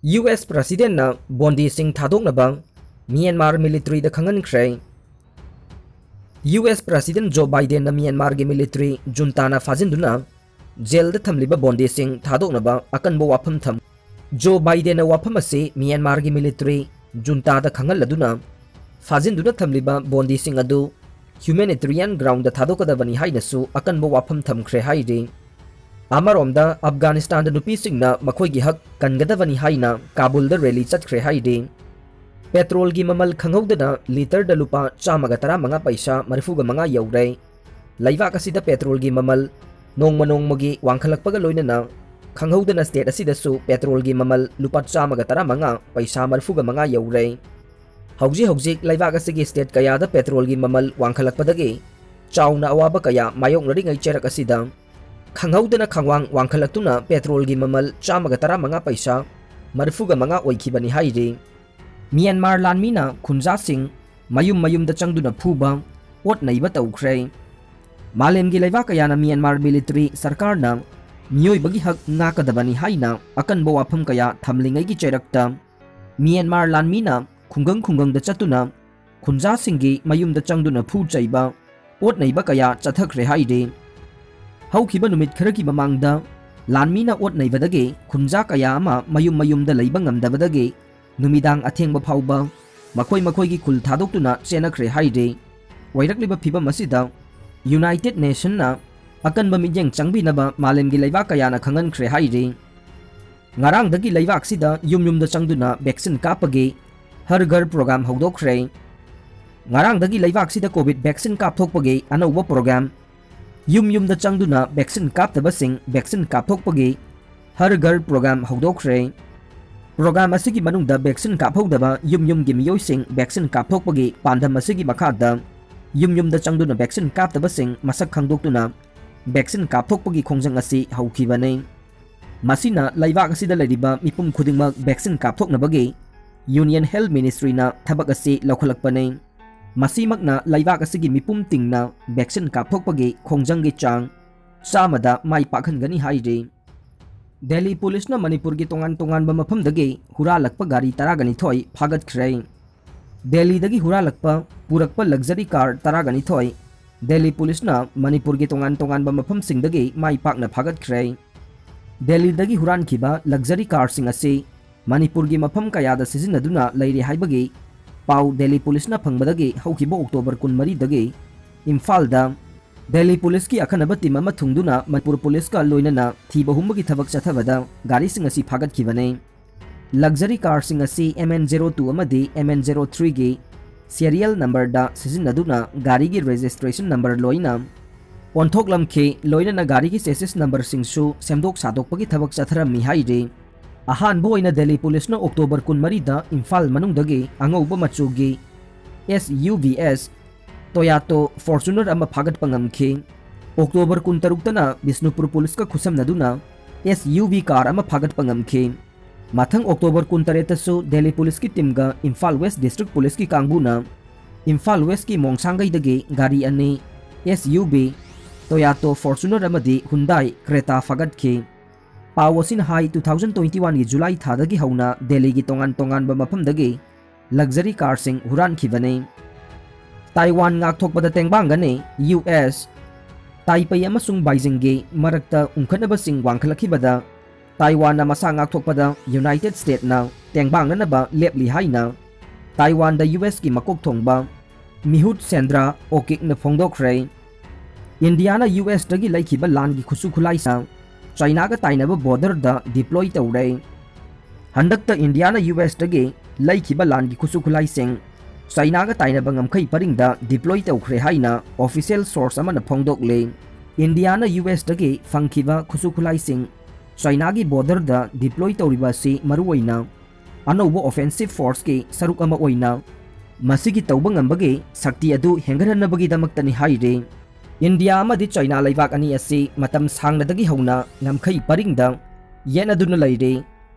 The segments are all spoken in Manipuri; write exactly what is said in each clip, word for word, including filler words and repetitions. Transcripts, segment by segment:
ꯌꯨ ꯑꯦꯁ ꯄ꯭ꯔꯁꯤꯗꯦꯟꯅ ꯕꯣꯟꯗꯤꯁꯤꯡ ꯊꯥꯗꯣꯛꯅꯕ ꯃ꯭ꯌꯥꯟꯃꯥꯔ ꯃꯤꯂꯤꯇ꯭ꯔꯤꯗ ꯈꯪꯍꯟꯈ꯭ꯔꯦ꯫ ꯌꯨ ꯑꯦꯁ ꯄ꯭ꯔꯁꯤꯗꯦꯟ ꯖꯣ ꯕꯥꯏꯗꯦꯟꯅ ꯃ꯭ꯌꯥꯟꯃꯥꯔꯒꯤ ꯃꯤꯂꯤꯇ꯭ꯔꯤ ꯖꯨꯟꯇꯥꯅ ꯐꯥꯖꯤꯟꯗꯨꯅ ꯖꯦꯜꯗ ꯊꯝꯂꯤꯕ ꯕꯣꯟꯗꯤꯁꯤꯡ ꯊꯥꯗꯣꯛꯅꯕ ꯑꯀꯟꯕ ꯋꯥꯐꯝ ꯊꯝ꯫ ꯖꯣ ꯕꯥꯏꯗꯦꯟꯅ ꯋꯥꯐꯝ ꯑꯁꯤ ꯃ꯭ꯌꯥꯟꯃꯥꯔꯒꯤ ꯃꯤꯂꯤꯇ꯭ꯔꯤ ꯖꯨꯟꯇꯥꯗ ꯈꯪꯍꯜꯂꯗꯨꯅ ꯐꯥꯖꯤꯟꯗꯨꯅ ꯊꯝꯂꯤꯕ ꯕꯣꯟꯗꯤꯁꯤꯡ ꯑꯗꯨ ꯍ꯭ꯌꯨꯃꯦꯅꯤꯇꯔꯤꯌꯥꯟ ꯒ꯭ꯔꯥꯎꯟꯗ ꯊꯥꯗꯣꯛꯀꯗꯕꯅꯤ ꯍꯥꯏꯅꯁꯨ ꯑꯀꯟꯕ ꯋꯥꯐꯝ ꯊꯝꯈ꯭ꯔꯦ ꯍꯥꯏꯔꯤ꯫ ꯑꯃꯔꯣꯝꯗ ꯑꯐꯒꯥꯅꯤꯁꯇꯥꯟꯗ ꯅꯨꯄꯤꯁꯤꯡꯅ ꯃꯈꯣꯏꯒꯤ ꯍꯛ ꯀꯟꯒꯗꯕꯅꯤ ꯍꯥꯏꯅ ꯀꯥꯕꯨꯜꯗ ꯔꯦꯂꯤ ꯆꯠꯈ꯭ꯔꯦ ꯍꯥꯏꯔꯤ꯫ ꯄꯦꯇ꯭ꯔꯣꯜꯒꯤ ꯃꯃꯜ ꯈꯪꯍꯧꯗꯅ ꯂꯤꯇꯔꯗ ꯂꯨꯄꯥ ꯆꯥꯝꯃꯒ ꯇꯔꯥꯃꯉꯥ ꯄꯩꯁꯥ ꯃꯔꯤꯐꯨꯒ ꯃꯉꯥ ꯌꯧꯔꯦ꯫ ꯂꯩꯕꯥꯛ ꯑꯁꯤꯗ ꯄꯦꯇ꯭ꯔꯣꯜꯒꯤ ꯃꯃꯜ ꯅꯣꯡꯃ ꯅꯣꯡꯃꯒꯤ ꯋꯥꯡꯈꯠꯂꯛꯄꯒ ꯂꯣꯏꯅꯅ ꯈꯪꯍꯧꯗꯅ ꯁ꯭ꯇꯦꯠ ꯑꯁꯤꯗꯁꯨ ꯄꯦꯇ꯭ꯔꯣꯜꯒꯤ ꯃꯃꯜ ꯂꯨꯄꯥ ꯆꯥꯝꯃꯒ ꯇꯔꯥꯃꯉꯥ ꯄꯩꯁꯥ ꯃꯔꯤꯐꯨꯒ ꯃꯉꯥ ꯌꯧꯔꯦ꯫ ꯍꯧꯖꯤꯛ ꯍꯧꯖꯤꯛ ꯂꯩꯕꯥꯛ ꯑꯁꯤꯒꯤ ꯁ꯭ꯇꯦꯠ ꯀꯌꯥꯗ ꯄꯦꯇ꯭ꯔꯣꯜꯒꯤ ꯃꯃꯜ ꯋꯥꯡꯈꯠꯂꯛꯄꯗꯒꯤ ꯆꯥꯎꯅ ꯑꯋꯥꯕ ꯀꯌꯥ ꯃꯥꯌꯣꯛꯅꯔꯤꯉꯩ ꯆꯩꯔꯛ ꯑꯁꯤꯗ ꯈꯪꯍꯧꯗꯅ ꯈꯪꯋꯥꯡ ꯋꯥꯡꯈꯠꯂꯛꯇꯨꯅ ꯄꯦꯇ꯭ꯔꯣꯜꯒꯤ ꯃꯃꯜ ꯆꯥꯝꯃꯒ ꯇꯔꯥꯃꯉꯥ ꯄꯩꯁꯥ ꯃꯔꯤꯐꯨꯒ ꯃꯉꯥ ꯑꯣꯏꯈꯤꯕꯅꯤ ꯍꯥꯏꯔꯤ꯫ ꯃ꯭ꯌꯥꯟꯃꯥꯔ ꯂꯥꯟꯃꯤꯅ ꯈꯨꯟꯖꯥꯁꯤꯡ ꯃꯌꯨꯝ ꯃꯌꯨꯝꯗ ꯆꯪꯗꯨꯅ ꯐꯨꯕ, ꯑꯣꯠ ꯅꯩꯕ ꯇꯧꯈ꯭ꯔꯦ꯫ ꯃꯥꯂꯦꯝꯒꯤ ꯂꯩꯕꯥꯛ ꯀꯌꯥꯅ ꯃ꯭ꯌꯥꯟꯃꯥꯔ ꯃꯤꯂꯤꯇꯔꯤ ꯁꯔꯀꯥꯔꯅ ꯃꯤꯑꯣꯏꯕꯒꯤ ꯍꯛ ꯉꯥꯛꯀꯗꯕꯅꯤ ꯍꯥꯏꯅ ꯑꯀꯟꯕ ꯋꯥꯐꯝ ꯀꯌꯥ ꯊꯝꯂꯤꯉꯩꯒꯤ ꯆꯩꯔꯛꯇ ꯃ꯭ꯌꯥꯟꯃꯥꯔ ꯂꯥꯟꯃꯤꯅ ꯈꯨꯡꯒꯪ ꯈꯨꯡꯒꯪꯗ ꯆꯠꯇꯨꯅ ꯈꯨꯟꯖꯥꯁꯤꯡꯒꯤ ꯃꯌꯨꯝꯗ ꯆꯪꯗꯨꯅ ꯐꯨ ꯆꯩꯕ, ꯑꯣꯠ ꯅꯩꯕ ꯀꯌꯥ ꯆꯠꯊꯈ꯭ꯔꯦ ꯍꯥꯏꯔꯤ꯫ ꯍꯧꯈꯤꯕ ꯅꯨꯃꯤꯠ ꯈꯔꯒꯤ ꯃꯃꯥꯡꯗ ꯂꯥꯟꯃꯤꯅ ꯑꯣꯠ ꯅꯩꯕꯗꯒꯤ ꯈꯨꯟꯖꯥ ꯀꯌꯥ ꯑꯃ ꯃꯌꯨꯝ ꯃꯌꯨꯝꯗ ꯂꯩꯕ ꯉꯝꯗꯕꯗꯒꯤ ꯅꯨꯃꯤꯗꯥꯡ ꯑꯊꯦꯡꯕ ꯐꯥꯎꯕ ꯃꯈꯣꯏ ꯃꯈꯣꯏꯒꯤ ꯈꯨꯜ ꯊꯥꯗꯣꯛꯇꯨꯅ ꯆꯦꯟꯅꯈ꯭ꯔꯦ ꯍꯥꯏꯔꯤ꯫ ꯑꯣꯏꯔꯛꯂꯤꯕ ꯐꯤꯕꯝ ꯑꯁꯤꯗ ꯌꯨꯅꯥꯏꯇꯦꯗ ꯅꯦꯁꯟꯅ ꯑꯀꯟꯕ ꯃꯤꯠꯌꯦꯡ ꯆꯪꯕꯤꯅꯕ ꯃꯥꯂꯦꯝꯒꯤ ꯂꯩꯕꯥꯛ ꯀꯌꯥꯅ ꯈꯪꯍꯟꯈ꯭ꯔꯦ ꯍꯥꯏꯔꯤ꯫ ꯉꯔꯥꯡꯗꯒꯤ ꯂꯩꯕꯥꯛꯁꯤꯗ ꯌꯨꯝ ꯌꯨꯝꯗ ꯆꯪꯗꯨꯅ ꯚꯦꯛꯁꯤꯟ ꯀꯥꯞꯄꯒꯤ ꯍꯔ ꯘꯔ ꯄ꯭ꯔꯣꯒ꯭ꯔꯥꯝ ꯍꯧꯗꯣꯛꯈ꯭ꯔꯦ꯫ ꯉꯔꯥꯡꯗꯒꯤ ꯂꯩꯕꯥꯛꯁꯤꯗ ꯀꯣꯚꯤꯗ ꯚꯦꯛꯁꯤꯟ ꯀꯥꯞꯊꯣꯛꯄꯒꯤ ꯑꯅꯧꯕ ꯄ꯭ꯔꯣꯒ꯭ꯔꯥꯝ, ꯌꯨꯝ ꯌꯨꯝꯗ ꯆꯪꯗꯨꯅ ꯚꯦꯛꯁꯤꯟ ꯀꯥꯞꯇꯕꯁꯤꯡ ꯚꯦꯛꯁꯤꯟ ꯀꯥꯞꯊꯣꯛꯄꯒꯤ ꯍꯔ ꯘꯔ ꯄ꯭ꯔꯣꯒ꯭ꯔꯥꯝ ꯍꯧꯗꯣꯛꯈ꯭ꯔꯦ꯫ ꯄ꯭ꯔꯣꯒ꯭ꯔꯥꯝ ꯑꯁꯤꯒꯤ ꯃꯅꯨꯡꯗ ꯚꯦꯛꯁꯤꯟ ꯀꯥꯞꯍꯧꯗꯕ ꯌꯨꯝ ꯌꯨꯝꯒꯤ ꯃꯤꯑꯣꯏꯁꯤꯡ ꯚꯦꯛꯁꯤꯟ ꯀꯥꯞꯊꯣꯛꯄꯒꯤ ꯄꯥꯟꯗꯝ ꯑꯁꯤꯒꯤ ꯃꯈꯥꯗ ꯌꯨꯝ ꯌꯨꯝꯗ ꯆꯪꯗꯨꯅ ꯚꯦꯛꯁꯤꯟ ꯀꯥꯞꯇꯕꯁꯤꯡ ꯃꯁꯛ ꯈꯪꯗꯣꯛꯇꯨꯅ ꯚꯦꯛꯁꯤꯟ ꯀꯥꯞꯊꯣꯛꯄꯒꯤ ꯈꯣꯡꯖꯪ ꯑꯁꯤ ꯍꯧꯈꯤꯕꯅꯤ꯫ ꯃꯁꯤꯅ ꯂꯩꯕꯥꯛ ꯑꯁꯤꯗ ꯂꯩꯔꯤꯕ ꯃꯤꯄꯨꯝ ꯈꯨꯗꯤꯡꯃꯛ ꯚꯦꯛꯁꯤꯟ ꯀꯥꯞꯊꯣꯛꯅꯕꯒꯤ ꯌꯨꯅꯤꯌꯟ ꯍꯦꯜꯊ ꯃꯤꯅꯤꯁꯇ꯭ꯔꯤꯅ ꯊꯕꯛ ꯑꯁꯤ ꯂꯧꯈꯠꯂꯛꯄꯅꯤ꯫ ꯃꯁꯤꯃꯛꯅ ꯂꯩꯕꯥꯛ ꯑꯁꯤꯒꯤ ꯃꯤꯄꯨꯝ ꯇꯤꯡꯅ ꯚꯦꯛꯁꯤꯟ ꯀꯥꯞꯊꯣꯛꯄꯒꯤ ꯈꯣꯡꯖꯪꯒꯤ ꯆꯥꯡ ꯆꯥꯝꯃꯗ ꯃꯥꯏ ꯄꯥꯛꯍꯟꯒꯅꯤ ꯍꯥꯏꯔꯤ꯫ ꯗꯦꯜꯂꯤ ꯄꯨꯂꯤꯁꯅ ꯃꯅꯤꯄꯨꯔꯒꯤ ꯇꯣꯉꯥꯟ ꯇꯣꯉꯥꯟꯕ ꯃꯐꯝꯗꯒꯤ ꯍꯨꯔꯥꯜꯂꯛꯄ ꯒꯥꯔꯤ ꯇꯔꯥꯒ ꯅꯤꯊꯣꯏ ꯐꯥꯒꯠꯈ꯭ꯔꯦ꯫ ꯗꯦꯜꯂꯤꯗꯒꯤ ꯍꯨꯔꯥꯜꯂꯛꯄ ꯄꯨꯔꯛꯄ luxury car ꯇꯔꯥꯒ ꯅꯤꯊꯣꯏ ꯗꯦꯜꯂꯤ ꯄꯨꯂꯤꯁꯅ ꯃꯅꯤꯄꯨꯔꯒꯤ ꯇꯣꯉꯥꯟ ꯇꯣꯉꯥꯟꯕ ꯃꯐꯝꯁꯤꯡꯗꯒꯤ ꯃꯥꯏ ꯄꯥꯛꯅ ꯐꯥꯒꯠꯈ꯭ꯔꯦ꯫ ꯗꯦꯜꯂꯤꯗꯒꯤ ꯍꯨꯔꯥꯟꯈꯤꯕ luxury carꯁꯤꯡ ꯑꯁꯤ ꯃꯅꯤꯄꯨꯔꯒꯤ ꯃꯐꯝ ꯀꯌꯥꯗ ꯁꯤꯖꯤꯟꯅꯗꯨꯅ ꯂꯩꯔꯤ ꯍꯥꯏꯕꯒꯤ ꯄꯥꯎ ꯗꯦꯜꯂꯤ ꯄꯨꯂꯤꯁꯅ ꯐꯪꯕꯗꯒꯤ ꯍꯧꯈꯤꯕ ꯑꯣꯛꯇꯣꯕꯔ ꯀꯨꯟꯃꯔꯤꯗꯒꯤ ꯏꯝꯐꯥꯜꯗ ꯗꯦꯜꯂꯤ ꯄꯨꯂꯤꯁꯀꯤ ꯑꯀꯟꯅꯕ team ꯑꯃ ꯊꯨꯡꯗꯨꯅ ꯃꯅꯤꯄꯨꯔ ꯄꯨꯂꯤꯁꯀ ꯂꯣꯏꯅꯅ ꯊꯤꯕ ꯍꯨꯝꯕꯒꯤ ꯊꯕꯛ ꯆꯠꯊꯕꯗ ꯒꯥꯔꯤꯁꯤꯡ ꯑꯁꯤ ꯐꯥꯒꯠꯈꯤꯕꯅꯤ꯫ Luxury carꯁꯤꯡ ꯑꯁꯤ M N zero two ꯑꯃꯗꯤ M N zero threeꯒꯤ serial numberꯗ ꯁꯤꯖꯤꯟꯅꯗꯨꯅ ꯒꯥꯔꯤꯒꯤ registration number ꯂꯣꯏꯅ ꯑꯣꯟꯊꯣꯛꯂꯝꯈꯤ, ꯂꯣꯏꯅꯅ ꯒꯥꯔꯤꯒꯤ chassis numberꯁꯤꯡꯁꯨ ꯁꯦꯝꯗꯣꯛ ꯁꯥꯗꯣꯛꯄꯒꯤ ꯊꯕꯛ ꯆꯠꯊꯔꯝꯃꯤ ꯍꯥꯏꯔꯤ꯫ ꯑꯍꯥꯟꯕ ꯑꯣꯏꯅ ꯗꯦꯜꯂꯤ ꯄꯨꯂꯤꯁꯅ ꯑꯣꯛꯇꯣꯕꯔ ꯀꯨꯟꯃꯔꯤꯗ ꯏꯝꯐꯥꯜ ꯃꯅꯨꯡꯗꯒꯤ ꯑꯉꯧꯕ ꯃꯆꯨꯒꯤ S U V S Toyota Fortuner ꯑꯃ ꯐꯥꯒꯠꯄ ꯉꯝꯈꯤ꯫ ꯑꯣꯛꯇꯣꯕꯔ ꯀꯨꯟꯇꯔꯨꯛꯇꯅ ꯕꯤꯁꯅꯨꯄꯨꯔ ꯄꯨꯂꯤꯁꯀ ꯈꯨꯠꯁꯝꯅꯗꯨꯅ S U V car ꯑꯃ ꯐꯥꯒꯠꯄ ꯉꯝꯈꯤ꯫ ꯃꯊꯪ ꯑꯣꯛꯇꯣꯕꯔ ꯀꯨꯟꯇꯔꯦꯠꯇꯁꯨ ꯗꯦꯜꯂꯤ ꯄꯨꯂꯤꯁꯀꯤ teamꯒ ꯏꯝꯐꯥꯜ West District ꯄꯨꯂꯤꯁꯀꯤ ꯀꯥꯡꯕꯨꯅ ꯏꯝꯐꯥꯜ Westꯀꯤ ꯃꯣꯡꯁꯥꯡꯒꯩꯗꯒꯤ ꯒꯥꯔꯤ ꯑꯅꯤ S U V Toyota Fortuner ꯑꯃꯗꯤ Hyundai Creta ꯐꯥꯒꯠꯈꯤ꯫ ꯄꯥꯎ ꯑꯁꯤꯅ ꯍꯥꯏ, two thousand twenty oneꯒꯤ ꯖꯨꯂꯥꯏ ꯊꯥꯗꯒꯤ ꯍꯧꯅ ꯗꯦꯜꯂꯤꯒꯤ ꯇꯣꯉꯥꯟ ꯇꯣꯉꯥꯟꯕ ꯃꯐꯝꯗꯒꯤ luxury carꯁꯤꯡ ꯍꯨꯔꯥꯟꯈꯤꯕꯅꯤ꯫ ꯇꯥꯏꯋꯥꯟ ꯉꯥꯛꯊꯣꯛꯄꯗ ꯇꯦꯡꯕꯥꯡꯒꯅꯤ ꯌꯨ ꯑꯦꯁ꯫ ꯇꯥꯏꯄꯩ ꯑꯃꯁꯨꯡ ꯕꯥꯏꯖꯤꯡꯒꯤ ꯃꯔꯛꯇ ꯎꯪꯈꯠꯅꯕꯁꯤꯡ ꯋꯥꯡꯈꯠꯂꯛꯈꯤꯕꯗ ꯇꯥꯏꯋꯥꯟꯅ ꯃꯁꯥ ꯉꯥꯛꯊꯣꯛꯄꯗ ꯌꯨꯅꯥꯏꯇꯦꯗ ꯁ꯭ꯇꯦꯠꯅ ꯇꯦꯡꯕꯥꯡꯅꯅꯕ ꯂꯦꯞꯂꯤ ꯍꯥꯏꯅ ꯇꯥꯏꯋꯥꯟꯗ ꯌꯨ ꯑꯦꯁꯀꯤ ꯃꯀꯣꯛ ꯊꯣꯡꯕ ꯃꯤꯍꯨꯠ ꯁꯦꯟꯗ꯭ꯔꯥ ꯑꯣꯀꯤꯛꯅ ꯐꯣꯡꯗꯣꯛꯈ꯭ꯔꯦ꯫ ꯏꯟꯗꯤꯌꯥꯅ ꯌꯨ ꯑꯦꯁꯇꯒꯤ ꯂꯩꯈꯤꯕ ꯂꯥꯟꯒꯤ ꯈꯨꯠꯁꯨ ꯈꯨꯠꯂꯥꯏꯁꯤꯡ ꯆꯥꯏꯅꯥꯒ ꯇꯥꯏꯅꯕ borderꯗ deploy ꯇꯧꯔꯦ꯫ ꯍꯟꯗꯛꯇ ꯏꯟꯗꯤꯌꯥꯅ ꯌꯨ ꯑꯦꯁꯇꯒꯤ ꯂꯩꯈꯤꯕ ꯂꯥꯟꯒꯤ ꯈꯨꯠꯁꯨ ꯈꯨꯠꯂꯥꯏꯁꯤꯡ ꯆꯥꯏꯅꯥꯒ ꯇꯥꯏꯅꯕ ꯉꯝꯈꯩ ꯄꯔꯤꯡꯗ deploy ꯇꯧꯈ꯭ꯔꯦ ꯍꯥꯏꯅ official source ꯑꯃꯅ ꯐꯣꯡꯗꯣꯛꯂꯦ꯫ ꯏꯟꯗꯤꯌꯥꯅ ꯌꯨ ꯑꯦꯁꯇꯒꯤ ꯐꯪꯈꯤꯕ ꯈꯨꯠꯁꯨ ꯈꯨꯠꯂꯥꯏꯁꯤꯡ ꯆꯥꯏꯅꯥꯒꯤ borderꯗ deploy ꯇꯧꯔꯤꯕ ꯑꯁꯤ ꯃꯔꯨꯑꯣꯏꯅ ꯑꯅꯧꯕ offensive forceꯀꯤ ꯁꯔꯨꯛ ꯑꯃ ꯑꯣꯏꯅ ꯃꯁꯤꯒꯤ ꯇꯧꯕ ꯉꯝꯕꯒꯤ ꯁꯛꯇꯤ ꯑꯗꯨ ꯍꯦꯟꯒꯠꯍꯟꯅꯕꯒꯤꯗꯃꯛꯇꯅꯤ ꯍꯥꯏꯔꯤ꯫ ꯏꯟꯗꯤꯌꯥ ꯑꯃꯗꯤ ꯆꯥꯏꯅꯥ ꯂꯩꯕꯥꯛ ꯑꯅꯤ ꯑꯁꯤ ꯃꯇꯝ ꯁꯥꯡꯅꯗꯒꯤ ꯍꯧꯅ ꯉꯝꯈꯩ ꯄꯔꯤꯡꯗ ꯌꯦꯠꯅꯗꯨꯅ ꯂꯩꯔꯤ꯫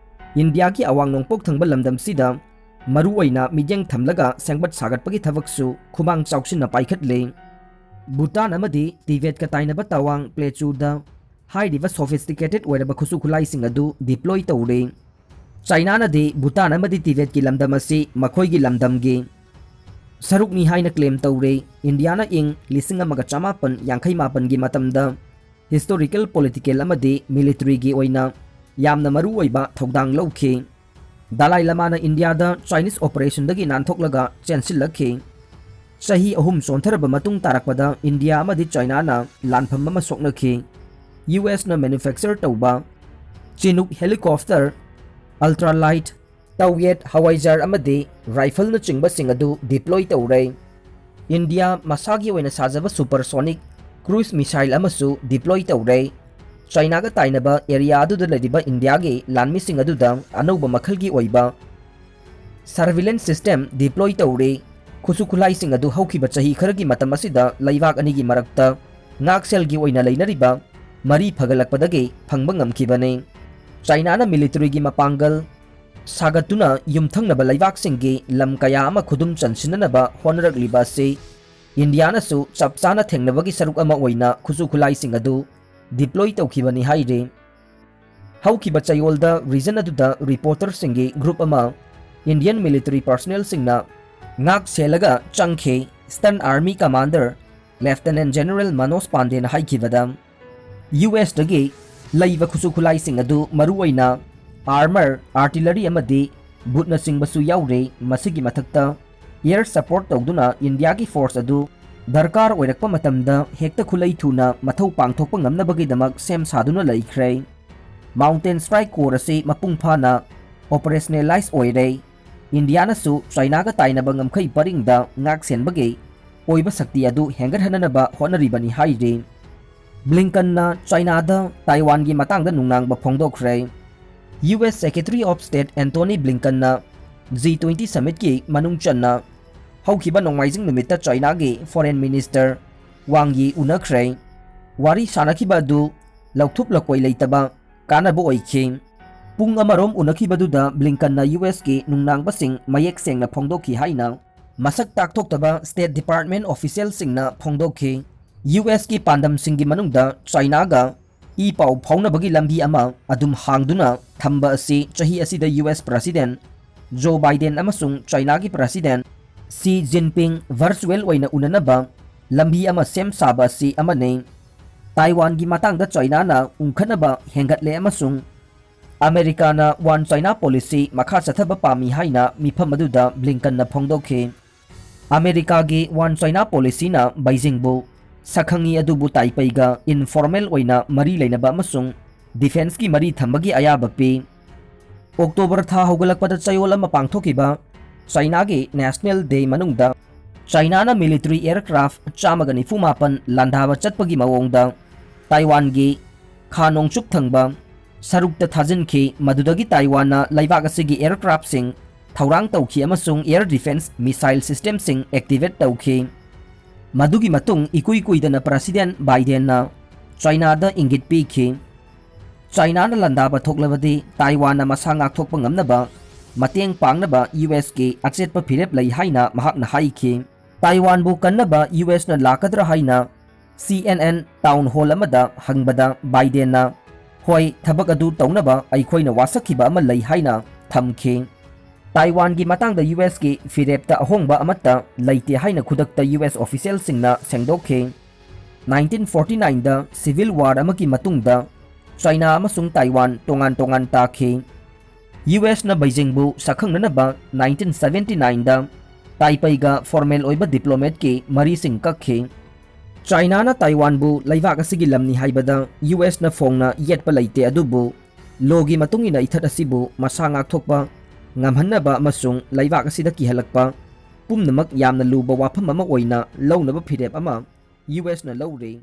ꯏꯟꯗꯤꯌꯥꯒꯤ ꯑꯋꯥꯡ ꯅꯣꯡꯄꯣꯛ ꯊꯪꯕ ꯂꯝꯗꯝꯁꯤꯗ ꯃꯔꯨꯑꯣꯏꯅ ꯃꯤꯠꯌꯦꯡ ꯊꯝꯂꯒ ꯁꯦꯝꯒꯠ ꯁꯥꯒꯠꯄꯒꯤ ꯊꯕꯛꯁꯨ ꯈꯨꯃꯥꯡ ꯆꯥꯎꯁꯤꯟꯅ ꯄꯥꯏꯈꯠꯂꯤ꯫ ꯚꯨꯇꯥꯟ ꯑꯃꯗꯤ ꯇꯤꯕꯦꯠꯀ ꯇꯥꯏꯅꯕ ꯇꯋꯥꯡ ꯄ꯭ꯂꯦꯆꯨꯗ ꯍꯥꯏꯔꯤꯕ sophisticated ꯑꯣꯏꯔꯕ ꯈꯨꯠꯁꯨ ꯈꯨꯠꯂꯥꯏꯁꯤꯡ ꯑꯗꯨ deploy ꯇꯧꯔꯦ꯫ ꯆꯥꯏꯅꯥꯅꯗꯤ ꯚꯨꯇꯥꯟ ꯑꯃꯗꯤ ꯇꯤꯕꯦꯠꯀꯤ ꯂꯝꯗꯝ ꯑꯁꯤ ꯃꯈꯣꯏꯒꯤ ꯂꯝꯗꯝꯒꯤ ꯁꯔꯨꯛꯅꯤ ꯍꯥꯏꯅ claim ꯇꯧꯔꯦ꯫ ꯏꯟꯗꯤꯌꯥꯅ ꯏꯪ ꯂꯤꯁꯤꯡ ꯑꯃꯒ ꯆꯃꯥꯄꯟ ꯌꯥꯡꯈꯩ ꯃꯥꯄꯟꯒꯤ ꯃꯇꯝꯗ historical, political ꯑꯃꯗꯤ militaryꯒꯤ ꯑꯣꯏꯅ ꯌꯥꯝꯅ ꯃꯔꯨꯑꯣꯏꯕ ꯊꯧꯗꯥꯡ ꯂꯧꯈꯤ꯫ ꯗꯂꯥꯏ ꯂꯃꯥꯅ ꯏꯟꯗꯤꯌꯥꯗ Chinese operationꯗꯒꯤ ꯅꯥꯟꯊꯣꯛꯂꯒ ꯆꯦꯟꯁꯤꯜꯂꯛꯈꯤ꯫ ꯆꯍꯤ ꯑꯍꯨꯝ ꯆꯣꯟꯊꯔꯕ ꯃꯇꯨꯡ ꯇꯥꯔꯛꯄꯗ ꯏꯟꯗꯤꯌꯥ ꯑꯃꯗꯤ ꯆꯥꯏꯅꯥꯅ ꯂꯥꯟꯐꯝ ꯑꯃ ꯁꯣꯛꯅꯈꯤ꯫ ꯌꯨ ꯑꯦꯁꯅ manufacture ꯇꯧꯕ Chinook helicopter, ultralight, Towed howitzer ꯑꯃꯗꯤ rifleꯅꯆꯤꯡꯕꯁꯤꯡ ꯑꯗꯨ deploy ꯇꯧꯔꯦ꯫ ꯏꯟꯗꯤꯌꯥ ꯃꯁꯥꯒꯤ ꯑꯣꯏꯅ ꯁꯥꯖꯕ supersonic cruise missile ꯑꯃꯁꯨ deploy ꯇꯧꯔꯦ꯫ ꯆꯥꯏꯅꯥꯒ ꯇꯥꯏꯅꯕ area ꯑꯗꯨꯗ ꯂꯩꯔꯤꯕ ꯏꯟꯗꯤꯌꯥꯒꯤ ꯂꯥꯟꯃꯤꯁꯤꯡ ꯑꯗꯨꯗ ꯑꯅꯧꯕ ꯃꯈꯜꯒꯤ ꯑꯣꯏꯕ surveillance system deploy ꯇꯧꯔꯦ꯫ ꯈꯨꯠꯁꯨ ꯈꯨꯠꯂꯥꯏꯁꯤꯡ ꯑꯗꯨ ꯍꯧꯈꯤꯕ ꯆꯍꯤ ꯈꯔꯒꯤ ꯃꯇꯝ ꯑꯁꯤꯗ ꯂꯩꯕꯥꯛ ꯑꯅꯤꯒꯤ ꯃꯔꯛꯇ ꯉꯥꯛꯁꯦꯜꯒꯤ ꯑꯣꯏꯅ ꯂꯩꯅꯔꯤꯕ ꯃꯔꯤ ꯐꯒꯠꯂꯛꯄꯗꯒꯤ ꯐꯪꯕ ꯉꯝꯈꯤꯕꯅꯤ꯫ ꯆꯥꯏꯅꯥꯅ militaryꯒꯤ ꯃꯄꯥꯡꯒꯜ ꯁꯥꯒꯠꯇꯨꯅ ꯌꯨꯝꯊꯪꯅꯕ ꯂꯩꯕꯥꯛꯁꯤꯡꯒꯤ ꯂꯝ ꯀꯌꯥ ꯑꯃ ꯈꯨꯗꯨꯝ ꯆꯟꯁꯤꯟꯅꯅꯕ ꯍꯣꯠꯅꯔꯛꯂꯤꯕ ꯑꯁꯤ ꯏꯟꯗꯤꯌꯥꯅꯁꯨ ꯆꯞ ꯆꯥꯅ ꯊꯦꯡꯅꯕꯒꯤ ꯁꯔꯨꯛ ꯑꯃ ꯑꯣꯏꯅ ꯈꯨꯠꯁꯨ ꯈꯨꯠꯂꯥꯏꯁꯤꯡ ꯑꯗꯨ deploy ꯇꯧꯈꯤꯕꯅꯤ ꯍꯥꯏꯔꯤ꯫ ꯍꯧꯈꯤꯕ ꯆꯌꯣꯜꯗ region ꯑꯗꯨꯗ reporterꯁꯤꯡꯒꯤ group ꯑꯃ Indian military personnelꯁꯤꯡꯅ ꯉꯥꯛ ꯁꯦꯜꯂꯒ ꯆꯪꯈꯤ꯫ Eastern Army Commander Lieutenant General Manoj ꯄꯥꯟꯗꯦꯅ ꯍꯥꯏꯈꯤꯕꯗ, ꯌꯨ ꯑꯦꯁꯇꯒꯤ ꯂꯩꯕ ꯈꯨꯠꯁꯨ ꯈꯨꯠꯂꯥꯏꯁꯤꯡ ꯑꯗꯨ ꯃꯔꯨꯑꯣꯏꯅ armor, artillery ꯑꯃꯗꯤ bootꯅꯆꯤꯡꯕꯁꯨ ꯌꯥꯎꯔꯦ꯫ ꯃꯁꯤꯒꯤ ꯃꯊꯛꯇ air support ꯇꯧꯗꯨꯅ ꯏꯟꯗꯤꯌꯥꯒꯤ force ꯑꯗꯨ ꯗꯔꯀꯥꯔ ꯑꯣꯏꯔꯛꯄ ꯃꯇꯝꯗ ꯍꯦꯛꯇ ꯈꯨꯠꯂꯩ ꯊꯨꯅ ꯃꯊꯧ ꯄꯥꯡꯊꯣꯛꯄ ꯉꯝꯅꯕꯒꯤꯗꯃꯛ ꯁꯦꯝ ꯁꯥꯗꯨꯅ ꯂꯩꯈ꯭ꯔꯦ꯫ Mountain Strike Corps ꯑꯁꯤ ꯃꯄꯨꯡ ꯐꯥꯅ operationalize ꯑꯣꯏꯔꯦ꯫ ꯏꯟꯗꯤꯌꯥꯅꯁꯨ ꯆꯥꯏꯅꯥꯒ ꯇꯥꯏꯅꯕ ꯉꯝꯈꯩ ꯄꯔꯤꯡꯗ ꯉꯥꯛ ꯁꯦꯟꯕꯒꯤ ꯑꯣꯏꯕ ꯁꯛꯇꯤ ꯑꯗꯨ ꯍꯦꯟꯒꯠꯍꯟꯅꯅꯕ ꯍꯣꯠꯅꯔꯤꯕꯅꯤ ꯍꯥꯏꯔꯤ꯫ ꯕ꯭ꯂꯤꯡꯀꯟꯅ ꯆꯥꯏꯅꯥꯗ ꯇꯥꯏꯋꯥꯟꯒꯤ ꯃꯇꯥꯡꯗ ꯅꯨꯡꯅꯥꯡꯕ ꯐꯣꯡꯗꯣꯛꯈ꯭ꯔꯦ꯫ U S Secretary of State Antony Blinkenꯅ G twenty summitꯀꯤ ꯃꯅꯨꯡ ꯆꯟꯅ ꯍꯧꯈꯤꯕ ꯅꯣꯡꯃꯥꯏꯖꯤꯡ ꯅꯨꯃꯤꯠꯇ ꯆꯥꯏꯅꯥꯒꯤ Foreign Minister Wang Yi ꯎꯅꯈ꯭ꯔꯦ꯫ ꯋꯥꯔꯤ ꯁꯥꯅꯈꯤꯕ ꯑꯗꯨ ꯂꯧꯊꯨꯞ ꯂꯀꯣꯏ ꯂꯩꯇꯕ ꯀꯥꯟꯅꯕ ꯑꯣꯏꯈꯤ꯫ ꯄꯨꯡ ꯑꯃꯔꯣꯝ ꯎꯅꯈꯤꯕꯗꯨꯗ ꯕ꯭ꯂꯤꯡꯀꯟꯅ ꯌꯨ ꯑꯦꯁꯀꯤ ꯅꯨꯡꯅꯥꯡꯕꯁꯤꯡ ꯃꯌꯦꯛ ꯁꯦꯡꯅ ꯐꯣꯡꯗꯣꯛꯈꯤ ꯍꯥꯏꯅ ꯃꯁꯛ ꯇꯥꯛꯊꯣꯛꯇꯕ State Department officialꯁꯤꯡꯅ ꯐꯣꯡꯗꯣꯛꯈꯤ꯫ ꯌꯨ ꯑꯦꯁꯀꯤ ꯄꯥꯟꯗꯝꯁꯤꯡꯒꯤ ꯃꯅꯨꯡꯗ ꯆꯥꯏꯅꯥꯒ ꯏ ꯄꯥꯎ ꯐꯥꯎꯅꯕꯒꯤ ꯂꯝꯕꯤ ꯑꯃ ꯑꯗꯨꯝ ꯍꯥꯡꯗꯨꯅ ꯊꯝꯕ ꯑꯁꯤ ꯆꯍꯤ ꯑꯁꯤꯗ U S President Joe Biden ꯑꯃꯁꯨꯡ ꯆꯥꯏꯅꯥꯒꯤ President Xi Jinping virtual ꯑꯣꯏꯅ ꯎꯅꯅꯕ ꯂꯝꯕꯤ ꯑꯃ ꯁꯦꯝ ꯁꯥꯕ ꯑꯁꯤ ꯑꯃꯅꯤ꯫ ꯇꯥꯏꯋꯥꯟꯒꯤ ꯃꯇꯥꯡꯗ ꯆꯥꯏꯅꯥꯅ ꯎꯪꯈꯠꯅꯕ ꯍꯦꯟꯒꯠꯂꯦ ꯑꯃꯁꯨꯡ ꯑꯃꯦꯔꯤꯀꯥꯅ One China Policy ꯃꯈꯥ ꯆꯠꯊꯕ ꯄꯥꯝꯃꯤ ꯍꯥꯏꯅ ꯃꯤꯐꯝ ꯑꯗꯨꯗ ꯕ꯭ꯂꯤꯡꯀꯟꯅ ꯐꯣꯡꯗꯣꯛꯈꯤ꯫ ꯑꯃꯦꯔꯤꯀꯥꯒꯤ One China Policyꯅ ꯕꯩꯖꯤꯡꯕꯨ ꯁꯛꯈꯪꯉꯤ, ꯑꯗꯨꯕꯨ ꯇꯥꯏꯄꯩꯒ informal ꯑꯣꯏꯅ ꯃꯔꯤ ꯂꯩꯅꯕ ꯑꯃꯁꯨꯡ defenceꯀꯤ ꯃꯔꯤ ꯊꯝꯕꯒꯤ ꯑꯌꯥꯕ ꯄꯤ꯫ ꯑꯣꯛꯇꯣꯕꯔ ꯊꯥ ꯍꯧꯒꯠꯂꯛꯄꯗ ꯆꯌꯣꯜ ꯑꯃ ꯄꯥꯡꯊꯣꯛꯈꯤꯕ ꯆꯥꯏꯅꯥꯒꯤ National Day ꯃꯅꯨꯡꯗ ꯆꯥꯏꯅꯥꯅ military aircraft ꯆꯥꯝꯃꯒ ꯅꯤꯐꯨ ꯃꯥꯄꯟ ꯂꯥꯟꯗꯥꯕ ꯆꯠꯄꯒꯤ ꯃꯑꯣꯡꯗ ꯇꯥꯏꯋꯥꯟꯒꯤ ꯈꯥ ꯅꯣꯡꯆꯨꯞ ꯊꯪꯕ ꯁꯔꯨꯛꯇ ꯊꯥꯖꯤꯟꯈꯤ꯫ ꯃꯗꯨꯗꯒꯤ ꯇꯥꯏꯋꯥꯟꯅ ꯂꯩꯕꯥꯛ ꯑꯁꯤꯒꯤ aircraftꯁꯤꯡ ꯊꯧꯔꯥꯡ ꯇꯧꯈꯤ ꯑꯃꯁꯨꯡ air defence missile systemꯁꯤꯡ activate ꯇꯧꯈꯤ꯫ ꯃꯗꯨꯒꯤ ꯃꯇꯨꯡ ꯏꯀꯨꯏ ꯀꯨꯏꯗꯅ President Bidenꯅ ꯆꯥꯏꯅꯥꯗ ꯏꯪꯒꯤꯠ ꯄꯤꯈꯤ꯫ ꯆꯥꯏꯅꯥꯅ ꯂꯥꯟꯗꯥꯕ ꯊꯣꯛꯂꯕꯗꯤ ꯇꯥꯏꯋꯥꯟꯅ ꯃꯁꯥ ꯉꯥꯛꯊꯣꯛꯄ ꯉꯝꯅꯕ ꯃꯇꯦꯡ ꯄꯥꯡꯅꯕ ꯌꯨ ꯑꯦꯁꯀꯤ ꯑꯆꯦꯠꯄ ꯐꯤꯔꯦꯞ ꯂꯩ ꯍꯥꯏꯅ ꯃꯍꯥꯛꯅ ꯍꯥꯏꯈꯤ꯫ ꯇꯥꯏꯋꯥꯟꯕꯨ ꯀꯟꯅꯕ ꯌꯨ ꯑꯦꯁꯅ ꯂꯥꯛꯀꯗ꯭ꯔꯥ ꯍꯥꯏꯅ ꯁꯤ ꯑꯦꯟ ꯑꯦꯟ Town Hall ꯑꯃꯗ ꯍꯪꯕꯗ ꯕꯥꯏꯗꯦꯟꯅ, "ꯍꯣꯏ, ꯊꯕꯛ ꯑꯗꯨ ꯇꯧꯅꯕ ꯑꯩꯈꯣꯏꯅ ꯋꯥꯁꯛꯈꯤꯕ ꯑꯃ ꯂꯩ" ꯍꯥꯏꯅ ꯊꯝꯈꯤ꯫ ꯇꯥꯏꯋꯥꯟꯒꯤ ꯃꯇꯥꯡꯗ ꯌꯨ ꯑꯦꯁꯀꯤ ꯐꯤꯔꯦꯞꯇ ꯑꯍꯣꯡꯕ ꯑꯃꯠꯇ ꯂꯩꯇꯦ ꯍꯥꯏꯅ ꯈꯨꯗꯛꯇ ꯌꯨ ꯑꯦꯁ officialꯁꯤꯡꯅ ꯁꯦꯡꯗꯣꯛꯈꯤ꯫ Nineteen forty nineꯗ civil war ꯑꯃꯒꯤ ꯃꯇꯨꯡꯗ ꯆꯥꯏꯅꯥ ꯑꯃꯁꯨꯡ ꯇꯥꯏꯋꯥꯟ ꯇꯣꯉꯥꯟ ꯇꯣꯉꯥꯟ ꯇꯥꯈꯤ꯫ ꯌꯨ ꯑꯦꯁꯅ ꯕꯩꯖꯤꯡꯕꯨ ꯁꯛꯈꯪꯅꯅꯕ nineteen seventy nineꯗ ꯇꯥꯏꯄꯩꯒ formal ꯑꯣꯏꯕ diplomatꯀꯤ ꯃꯔꯤꯁꯤꯡ ꯀꯛꯈꯤ꯫ ꯆꯥꯏꯅꯥꯅ ꯇꯥꯏꯋꯥꯟꯕꯨ ꯂꯩꯕꯥꯛ ꯑꯁꯤꯒꯤ ꯂꯝꯅꯤ ꯍꯥꯏꯕꯗ ꯌꯨ ꯑꯦꯁꯅ ꯐꯣꯡꯅ ꯌꯦꯠꯄ ꯂꯩꯇꯦ, ꯑꯗꯨꯕꯨ lawꯒꯤ ꯃꯇꯨꯡ ꯏꯟꯅ ꯏꯊꯠ ꯑꯁꯤꯕꯨ ꯃꯁꯥ ꯉꯥꯛꯊꯣꯛꯄ ꯉꯝꯍꯟꯅꯕ ꯑꯃꯁꯨꯡ ꯂꯩꯕꯥꯛ ꯑꯁꯤꯗ ꯀꯤꯍꯜꯂꯛꯄ ꯄꯨꯝꯅꯃꯛ ꯌꯥꯝꯅ ꯂꯨꯕ ꯋꯥꯐꯝ ꯑꯃ ꯑꯣꯏꯅ ꯂꯧꯅꯕ ꯐꯤꯔꯦꯞ ꯑꯃ ꯌꯨ ꯑꯦꯁꯅ ꯂꯧꯔꯤ꯫